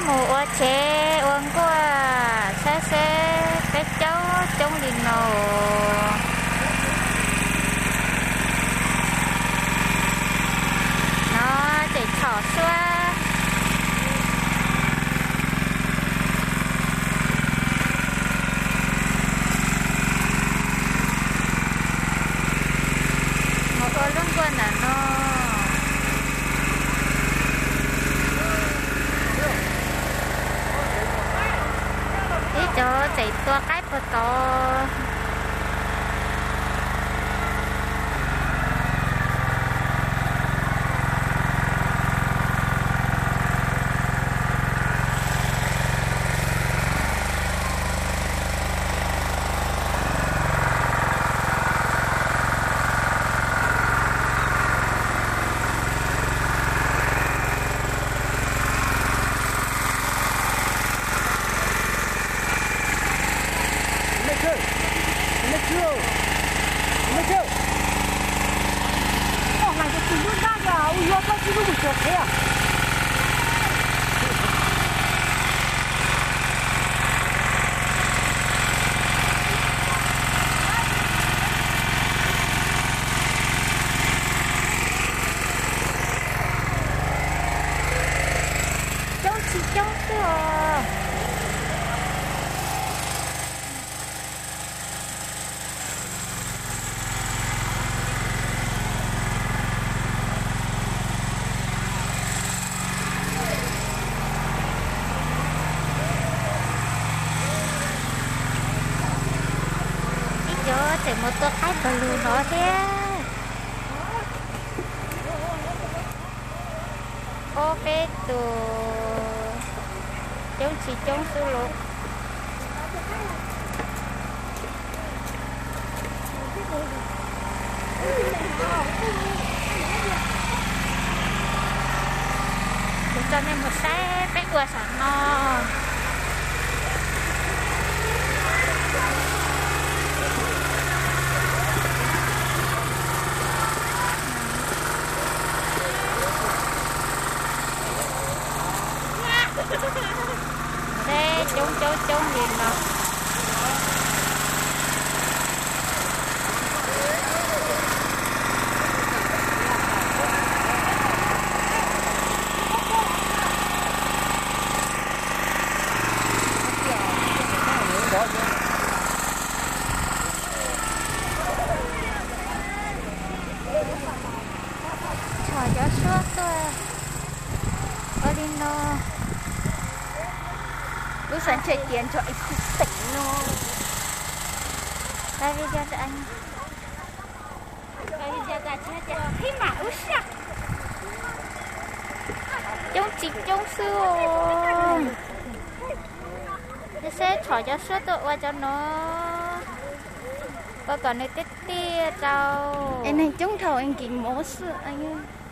Mus ua tsev ua nkuaj saib seb peb caub coob li no. No tseem txhom suab. Mus ua lub nkuaj ntawm no. Ib cov tseem tua qaib puag tod. Coob tsis coob xwb os. Ib cov tseem mus tua qaib pawg lug no thiab. Ob peb tus, coob tsis coob xwb los. Kuv coj nej mus saib peb ua saum no. Seb coob coob coob li no. Txhom cov suab tuaj ua li no. Lub xav ntshe tias nrog ib tug teem no. Coob tsis coob xwb. Seb txhom cov suab tuaj ua cov no. Ua kom nws tiaj tiaj rau. Es neeg coob dhau es nkim mov xwb.